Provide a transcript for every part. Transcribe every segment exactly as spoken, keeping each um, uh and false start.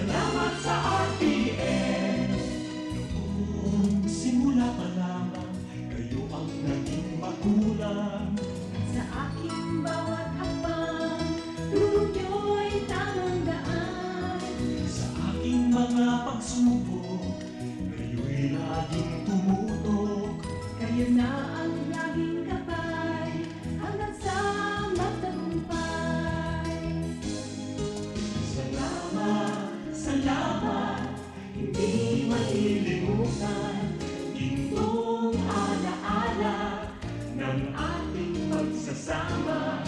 Salamat sa R T N. Noong simula pa lamang, kayo ang naging magulang. Sa aking bawat hakbang, turo niyo'y tamang daan. Sa aking mga pagsubok, kayo'y laging tumutok. Kayo na ang laging gabay, hanggang sa magtagumpay. Salamat, salamat, hindi malilimutan. Gintong alaala ng ating pagsasama.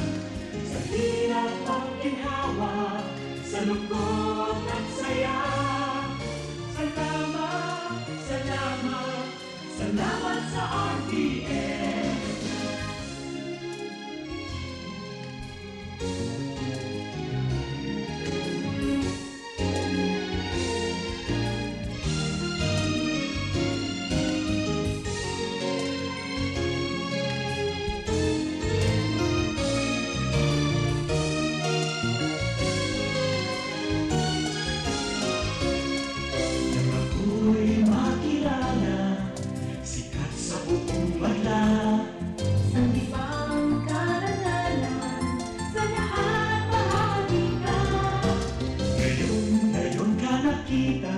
Sa hirap at ginhawa, sa lungkot at saya. Salamat, salamat, salamat sa R T N. Nang ako'y makilala, sikat sa buong banla. Sa libang karangalan, sa lahat bahagi ka. Ngayon, ngayon ka nakita,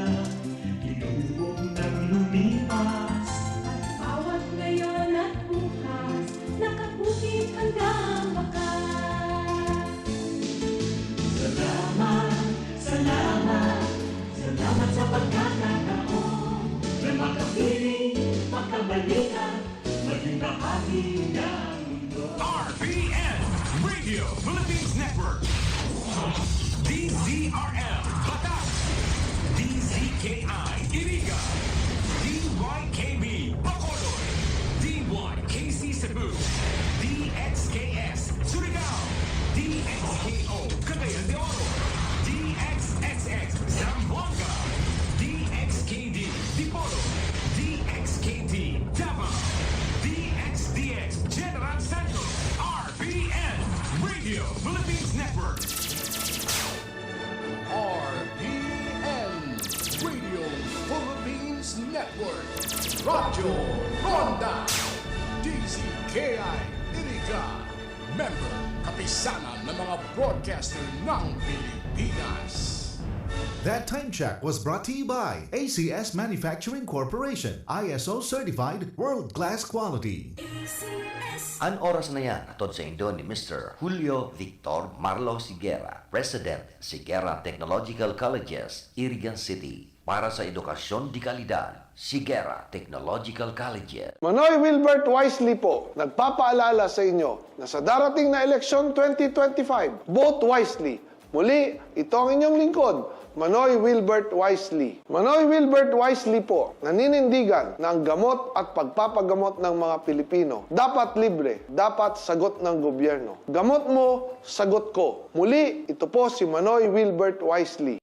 inuubong nang lumipas. At bawat ngayon at bukas, nakabukid hanggang wakas. Salamat, salamat, salamat sa pagkakataon na makapiling, makabalikan, maging bahagi ng mundo. R P N, Radio Philippines Network. D Z R M, Batac. D Z K I, Iriga. D Y K B, Bacolod. D Y K C Cebu. D X K S, Surigao. D X K O, Cagayan de Oro. D X X X, Zamboanga. D X K D, Dipolog. D X K T, Davao. D X D X, General Santos. R P N, Radio Philippines Network. R P N, Radio Philippines Network. Radyo Ronda. D Z K I, Iriga. Member, Kapisanan ng mga Broadcaster ng Pilipinas. That time check was brought to you by A C S Manufacturing Corporation, I S O certified, world-class quality. A C S. An oras na yan, hatod saindo ni Mister Julio Victor Marlo Sigera, President, Sigera Technological Colleges, Iriga City. Para sa edukasyon de kalidad, Sigera Technological Colleges. Manoy Wilbert Wisely po, nagpapaalala sa inyo na sa darating na eleksyon twenty twenty-five, vote wisely. Muli, ito ang inyong lingkod, Manoy Wilbert Wisely. Manoy Wilbert Wisely po, naninindigan na ang gamot at pagpapagamot ng mga Pilipino dapat libre, dapat sagot ng gobyerno. Gamot mo, sagot ko. Muli, ito po si Manoy Wilbert Wisely.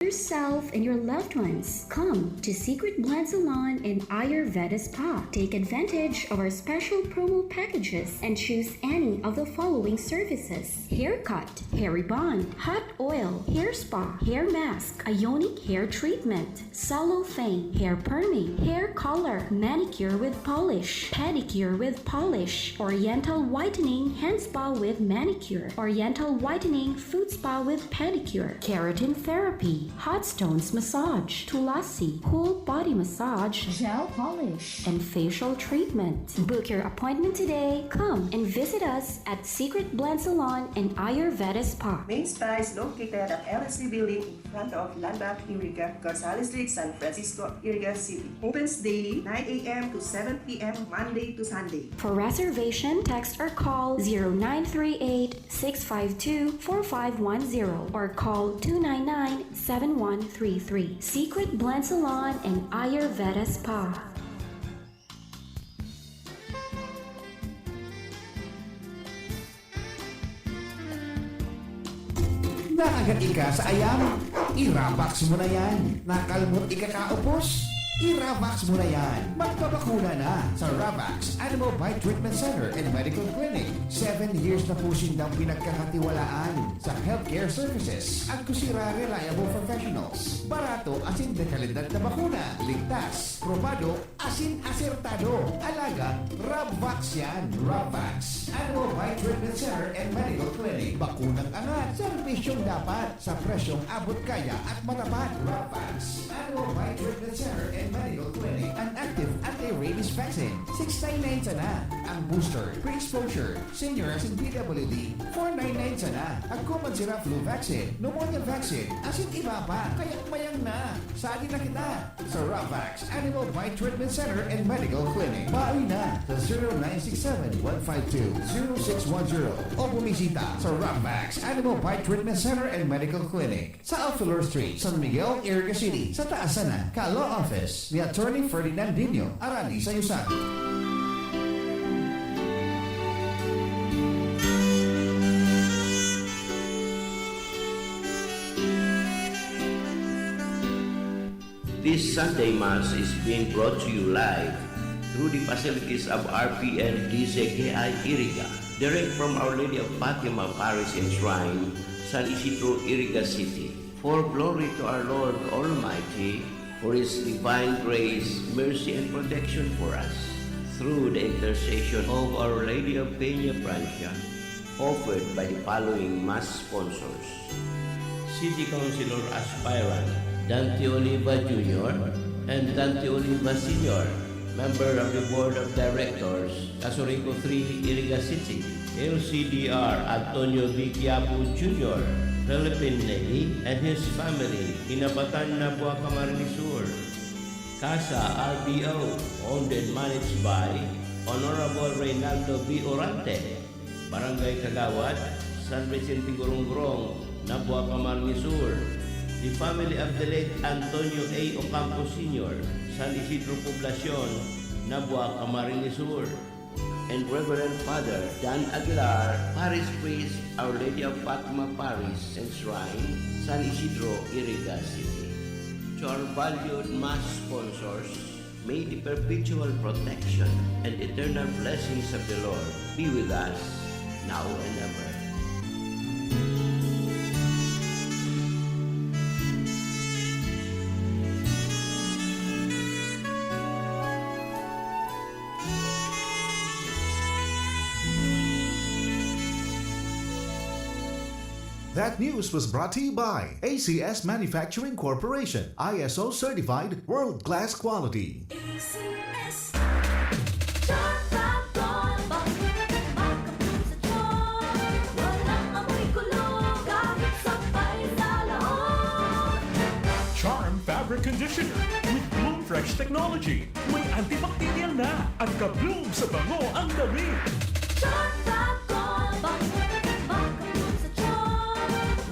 Yourself and your loved ones. Come to Secret Blend Salon and Ayurveda Spa. Take advantage of our special promo packages and choose any of the following services: haircut, hair rebond, hot oil, hair spa, hair mask, ionic hair treatment, cellophane, hair perming, hair color, manicure with polish, pedicure with polish, oriental whitening hand spa with manicure, oriental whitening foot spa with pedicure, keratin therapy, hot stones massage, tulasi, whole body massage, gel polish, and facial treatment. Book your appointment today. Come and visit us at Secret Blend Salon and Ayurveda Spa. Main Spa is located at L S C Building in front of Landmark Iriga, Gonzales Street, San Francisco, Iriga City. Opens daily, nine a.m. to seven p.m., Monday to Sunday. For reservation, text or call zero nine three eight, six five two, four five one zero or call two nine nine, seven one three three. Secret Blend Salon and Ayurveda Spa. Nakagat ika sa ayam? Irapax mo na yan. Nakalmot ika kaupos? I-Ravax mo na yan! Magpabakuna na sa Ravax Animal Bite Treatment Center and Medical Clinic. Seven years na po sindang pinagkakatiwalaan sa healthcare services. Agkosira reliable professionals. Barato asin de kalidad na bakuna. Ligtas, probado, asin asertado. Alaga, Ravax yan. Ravax Animal Bite Treatment Center and Medical Clinic. Bakunang angat, serbisyong dapat, sa presyong abot kaya at matapat. Ravax Animal Bite Treatment Center and Medical Clinic. An active anti-rabies vaccine, six nine nine sana. Ang booster, pre-exposure, senior asin P W D, four nine nine sana. Agko man sira flu vaccine, pneumonia vaccine, asin iba pa. Kaya mayang na. Sali na kita sa Ravax Animal Bite Treatment Center and Medical Clinic. Bawi na sa zero nine six seven one five two zero six one zero o bumisita sa Ravax Animal Bite Treatment Center and Medical Clinic sa Alfilor Street, San Miguel, Iriga City, sa taas sana ka Law Office ni Attorney Ferdinand Dino Arani Sayusan. This Sunday Mass is being brought to you live through the facilities of R P N D Z K I Iriga, direct from Our Lady of Fatima Parish and Shrine, San Isidro, Iriga City. For glory to our Lord Almighty, for His divine grace, mercy, and protection for us, through the intercession of Our Lady of Peña Francia, offered by the following Mass sponsors. City Councilor Aspirant Dante Oliva Junior and Dante Oliva Senior, Member of the Board of Directors, Casureco three, Iriga City. L C D R Antonio V. Quiapo Junior, Philippine Navy, and his family, Inabatan, Nabua, Camarines Sur. CASA R B O, owned and managed by Honorable Reynaldo V. Orante. Barangay Kagawad, San Vicente Gurungrong, Nabua, Camarines Sur. The family of the late Antonio A. Ocampo Senior, San Isidro Poblacion, Nabua, Camarines Sur. And Reverend Father Dan Aguilar, Parish Priest, Our Lady of Fatima Parish and Shrine, San Isidro, Iriga City. To our valued Mass sponsors, may the perpetual protection and eternal blessings of the Lord be with us now and ever. That news was brought to you by A C S Manufacturing Corporation, I S O certified, world-class quality. A C S. Sharp Alcohol, bakit makapul sa tiyan? Walang amoy kulo, kahit sampay sa laot. Charm Fabric Conditioner with Bloom Fresh Technology. May antibacterial na at ka-bloom sa bango ang damit. Sharp Alcohol, bakit makapul sa tiyan?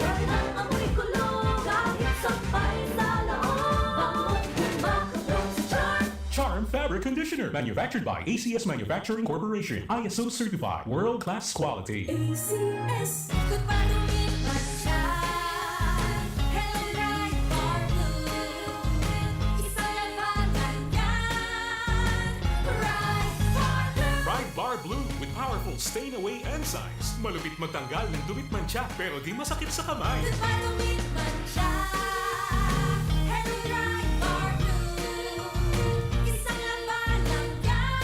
Walang amoy kulo, kahit sampay sa laot. Bakit makapul sa tiyan? Charm Fabric Conditioner, manufactured by A C S Manufacturing Corporation, I S O certified, world-class quality. A C S. Goodbye to meat mantsa. Hello, Pride Bar Blue. Isang laba lang yan. Pride Bar Blue. Pride Bar Blue with powerful stain away enzymes. Malupit magtanggal ng dumit mantsa, pero di masakit sa kamay. Goodbye to meat mantsa. Hello, Pride Bar Blue. Isang laba lang yan.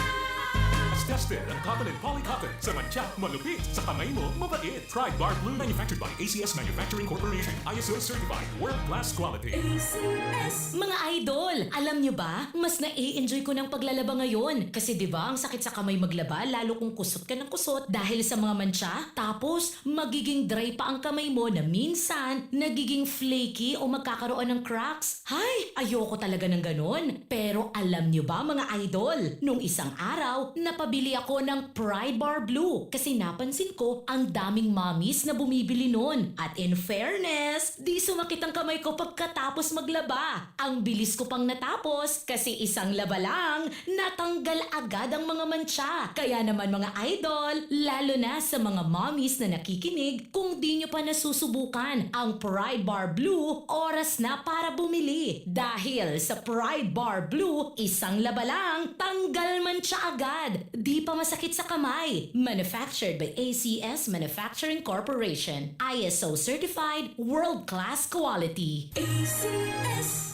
Tested ang cotton and polycotton. Sa mantsa, malupit. Sa kamay mo, mabait. Pride Bar Blue, manufactured by A C S Manufacturing Corporation, I S O certified, world-class quality. A C S. Mga idol, alam nyo ba? Mas nai-enjoy ko ng paglalaba ngayon. Kasi 'di ba, ang sakit sa kamay maglaba, lalo kung kusot ka ng kusot dahil sa mga mantsa. Tapos, magiging dry pa ang kamay mo na minsan nagiging flaky o magkakaroon ng cracks. Hay, ayoko talaga ng ganon. Pero alam nyo ba, mga idol, nung isang araw, napabili ako ng Pride Bar Blue kasi napansin ko ang daming mommies na bumibili nun. At in fairness, di sumakit ang kamay ko pagkatapos maglaba. Ang bilis ko pang natapos kasi isang laba lang, natanggal agad ang mga mantsa. Kaya naman mga idol, lalo na sa mga mommies na nakikinig, kung di nyo pa nasusubukan ang Pride Bar Blue, oras na para bumili. Dahil sa Pride Bar Blue, isang laba lang, tanggal mantsa agad. Di pa masakit sa kamay. Manufactured by A C S Manufacturing Corporation. I S O certified, world-class quality. A C S.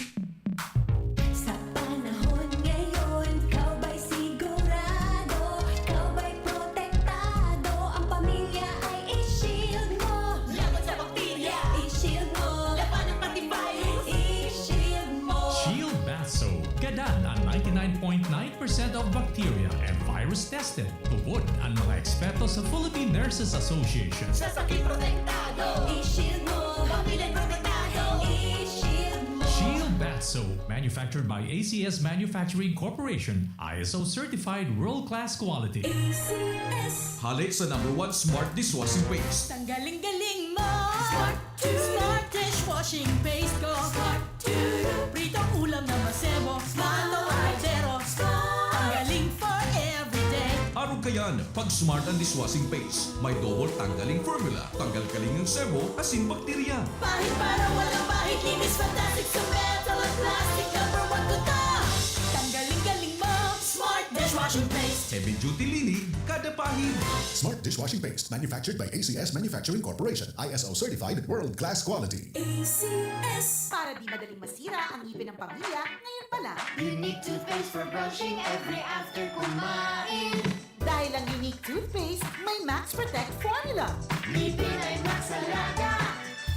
Sa panahon ngayon, ikaw ba'y sigurado? Ikaw ba'y protektado? Ang pamilya ay i-shield mo. Laban sa bakterya, i-shield mo. Labanan pati virus, i-shield mo. Shield Bath Soap. Gadan ang ninety-nine point nine percent of bacteria and virus tested. Tubod ang mga eksperto sa Philippine Nurses Association. Sa sakit protektado, i-shield mo. Pamilya protektado, i-shield mo. Shield Bath Soap, manufactured by A C S Manufacturing Corporation, I S O certified world-class quality. A C S. Hale sa number one smart dishwashing paste. Tanggaling galing mo. Smart to. Smart dishwashing paste ko. Smart to. Pritong ulam na masebo. Smart o kaldero. Smart. Tanggaling for everyday. Arog kayan, pag smart ang dishwashing paste. May double tanggaling formula. Tanggal kaling ang sebo, asin bakterya. Pahid para walang pahid. Linis fantastic sa metal at plastic. Number one ko to. Tanggaling galing mo. Smart dishwashing paste. Heavy duty linig, kada pahid. Smart dishwashing paste. Manufactured by A C S Manufacturing Corporation. I S O certified, world-class quality. A C S. Para di madaling masira ang ngipin ng pamilya, ngayon pa lang. Unique toothpaste for brushing every after kumain. Dahil ang Unique toothpaste, may Max Protect formula. Ngipin ay Max Alaga,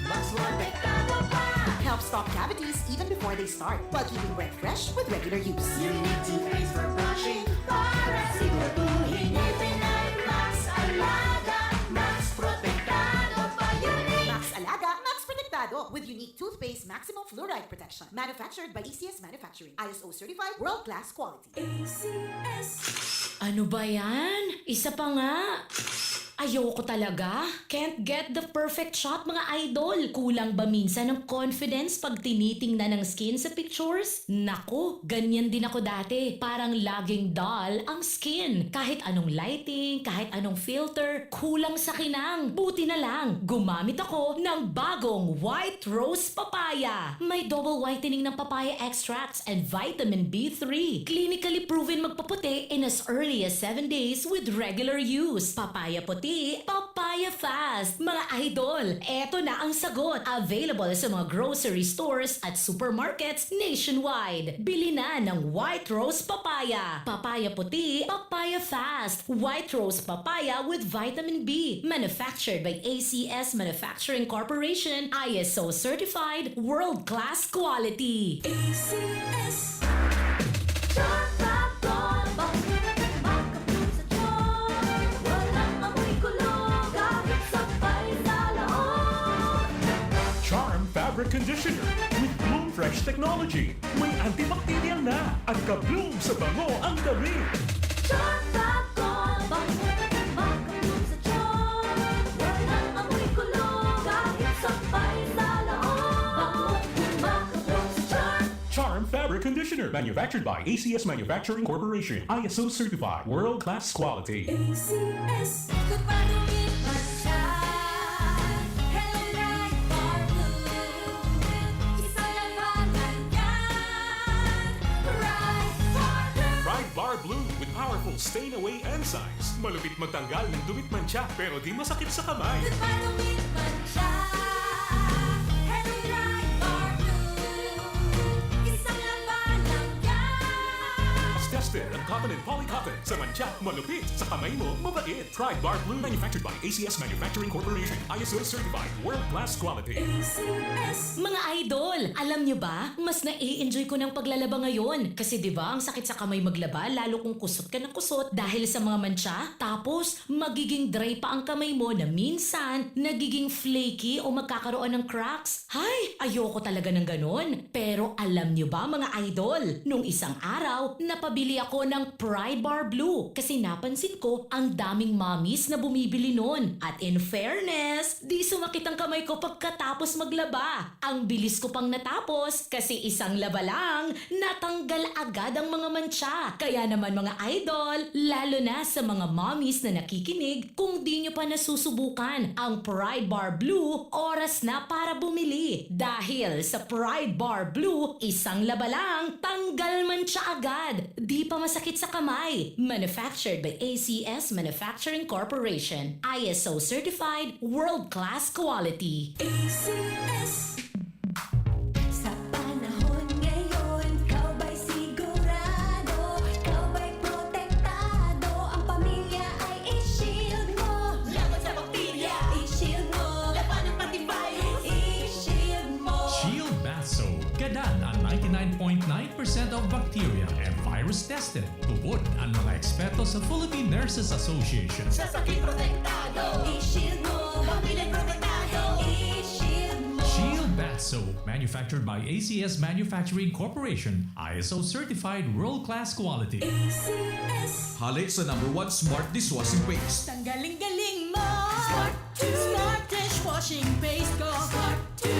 Max Protektado pa. Helps stop cavities even before they start, while keeping breath fresh with regular use. Unique toothpaste for brushing para siguraduhin ngipin ay Max Alaga, Max Protektado pa. Unique. Max Alaga, Max Protektado with Unique toothpaste maximum fluoride protection. Manufactured by A C S Manufacturing. I S O certified, world-class quality. A C S. Ano ba yan? Isa pa nga. Ayoko talaga. Can't get the perfect shot, mga idol. Kulang ba minsan ang confidence pag tinitingnan ang skin sa pictures? Naku, ganyan din ako dati. Parang laging dull ang skin. Kahit anong lighting, kahit anong filter, kulang sa kinang. Buti na lang, gumamit ako ng bagong White Rose Papaya. May double whitening ng papaya extracts and vitamin B three. Clinically proven magpaputi in as early as seven days with regular use. Papaya puti, papaya fast. Mga idol, eto na ang sagot. Available sa mga grocery stores at supermarkets nationwide. Bili na ng White Rose Papaya. Papaya puti, papaya fast. White Rose Papaya with vitamin B. Manufactured by A C S Manufacturing Corporation. I S O certified, world-class quality. A C S. Char Fab Gold, bakit makaplum sa char? Walang amoy kulo, kahit sabay sa loob. Charm Fabric Conditioner with Bloom Fresh Technology. May antibacterial na at ka-bloom sa bango ang damit. Char Fab Gold, bakit makaplum sa char? Walang amoy kulo, kahit sabay sa loob. Bakit makaplum sa char? Charm Fabric Conditioner, manufactured by A C S Manufacturing Corporation, I S O certified, world-class quality. A C S. Kung paano mantsa, Hello Bright Bar Blue. Isang labanan yan. Bright Bar Blue. Bright Bar Blue with powerful stain away enzymes. Malupit magtanggal ng dumi't mantsa, pero di masakit sa kamay. Kung paano mantsa, Hello Bright Bar Blue. Isang labanan yan. Tested ang cotton and polycotton. Sa mantsa, malupit. Sa kamay mo, mabait. Pride Bar Blue, manufactured by A C S Manufacturing Corporation. I S O certified, world-class quality. A C S. Mga idol, alam nyo ba? Mas nai-enjoy ko ng paglalaba ngayon. Kasi 'di ba, ang sakit sa kamay maglaba, lalo kung kusot ka ng kusot dahil sa mga mantsa. Tapos, magiging dry pa ang kamay mo na minsan nagiging flaky o magkakaroon ng cracks. Hay, ayoko talaga ng ganon. Pero alam nyo ba, mga idol, nung isang araw, napabili ako ng Pride Bar Blue kasi napansin ko ang daming mommies na bumibili nun. At in fairness, di sumakit ang kamay ko pagkatapos maglaba. Ang bilis ko pang natapos kasi isang laba lang, natanggal agad ang mga mantsa. Kaya naman mga idol, lalo na sa mga mommies na nakikinig, kung di nyo pa nasusubukan ang Pride Bar Blue, oras na para bumili. Dahil sa Pride Bar Blue, isang laba lang, tanggal mantsa agad. Di pa masakit sa kamay. Manufactured by A C S Manufacturing Corporation. I S O certified, world-class quality. A C S. Sa panahon ngayon, ikaw ba'y sigurado? Ikaw ba'y protektado? Ang pamilya ay i-shield mo. Laban sa bakterya, i-shield mo. Labanan pati virus, i-shield mo. Shield Bath Soap. Gadan ang ninety-nine point nine percent of bacteria and virus tested. Tubod ang mga eksperto sa Philippine Nurses Association. Sa sakit protektado, i-shield mo. Pamilya protektado, i-shield mo. Shield Bath Soap, manufactured by A C S Manufacturing Corporation, I S O certified, world-class quality. A C S. Hale sa number one smart dishwashing paste. Tanggaling-galing mo. Smart to. Smart dishwashing paste ko. Smart to.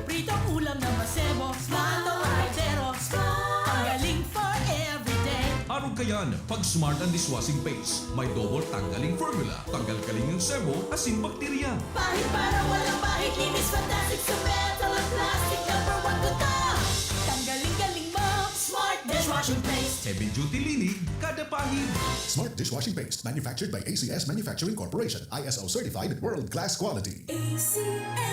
Pritong ulam na masebo. Smart o kaldero. Smart. Tanggaling for everyday. Arog kayan, pag Smart ang dishwashing paste, may double tanggaling formula. Tanggal-galing ang sebo, asin bakterya. Pahid para walang pahid, linis fantastic sa metal at plastic. Number one ko to. Tanggaling-galing mo. Smart dishwashing paste. Heavy duty linig, kada pahid. Smart dishwashing paste, manufactured by A C S Manufacturing Corporation, I S O certified, world-class quality. A C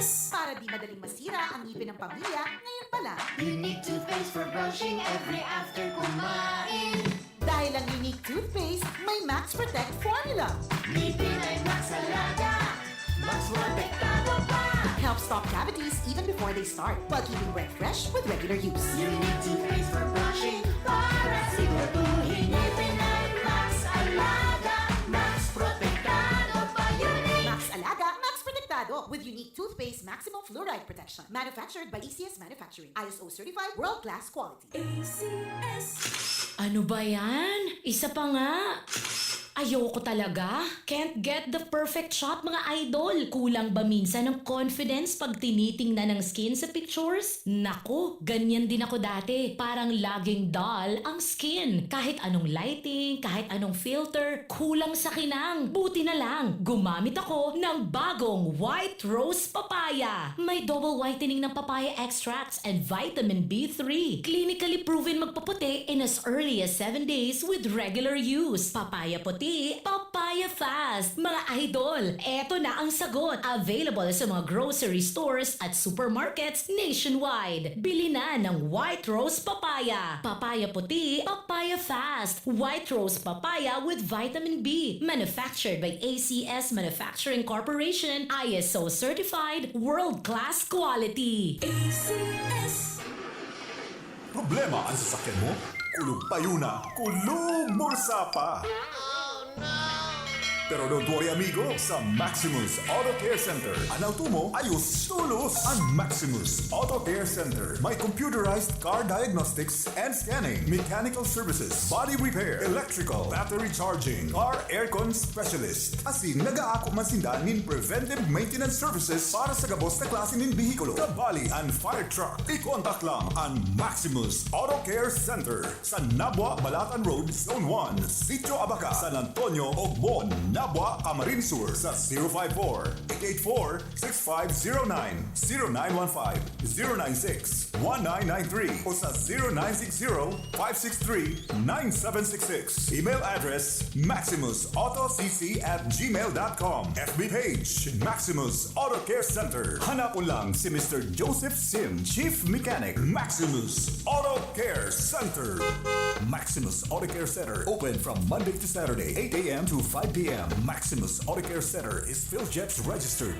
S. Para di madaling masira ang ngipin ng pamilya, ngayon pa lang. Unique toothpaste for brushing every after kumain. Dahil ang Unique toothpaste, may Max Protect formula. Ngipin ay Max Alaga, Max Protektado pa. Helps stop cavities even before they start, while keeping breath fresh with regular use. Unique toothpaste for brushing, para siguraduhin ngipin ay Max Alaga, Max Protektado pa. Unique. Max Alaga, Max Protektado, with Unique toothpaste maximum fluoride protection. Manufactured by A C S Manufacturing. I S O certified, world-class quality. A C S. Ano ba yan? Isa pa nga. Ayoko talaga. Can't get the perfect shot, mga idol. Kulang ba minsan ang confidence pag tinitingnan ang skin sa pictures? Nako, ganyan din ako dati. Parang laging dull ang skin. Kahit anong lighting, kahit anong filter, kulang sa kinang. Buti na lang, gumamit ako ng bagong White Rose Papaya. May double whitening ng papaya extracts and vitamin B three. Clinically proven magpaputi in as early as seven days with regular use. Papaya puti, papaya fast. Mga idol, eto na ang sagot. Available sa mga grocery stores at supermarkets nationwide. Bili na ng White Rose Papaya. Papaya puti, papaya fast. White Rose Papaya with vitamin B. Manufactured by A C S Manufacturing Corporation, I S O certified, world-class quality. A C S. Problema ang sasakyan mo? Kulog payo na, kulog bulsa pa! Pero don't worry, amigo, sa Maximus Auto Care Center, an auto mo ayos tolos. An Maximus Auto Care Center may computerized car diagnostics and scanning, mechanical services, body repair, electrical, battery charging, car aircon specialist. Asin nagaako man sinda nin preventive maintenance services para sa gabos na klase nin behikulo, kabali an fire truck. I-contact lang an Maximus Auto Care Center sa Nabua, Balatan Road, Zone one, Sitio Abaca, San Antonio, Ogbon, Nabua, Camarines Sur, sa zero five four, eight eight four, six five zero nine, zero nine one five, zero nine six, one nine nine three o sa zero nine six zero, five six three, nine seven six six. Email address, maximus auto c c at gmail dot com. F B page, Maximus Auto Care Center. Hanapon lang si Mister Joseph Sim, Chief Mechanic, Maximus Auto Care Center. Maximus Auto Care Center, open from Monday to Saturday, eight a m to five p m. Maximus Auto Care Center is PhilJets registered.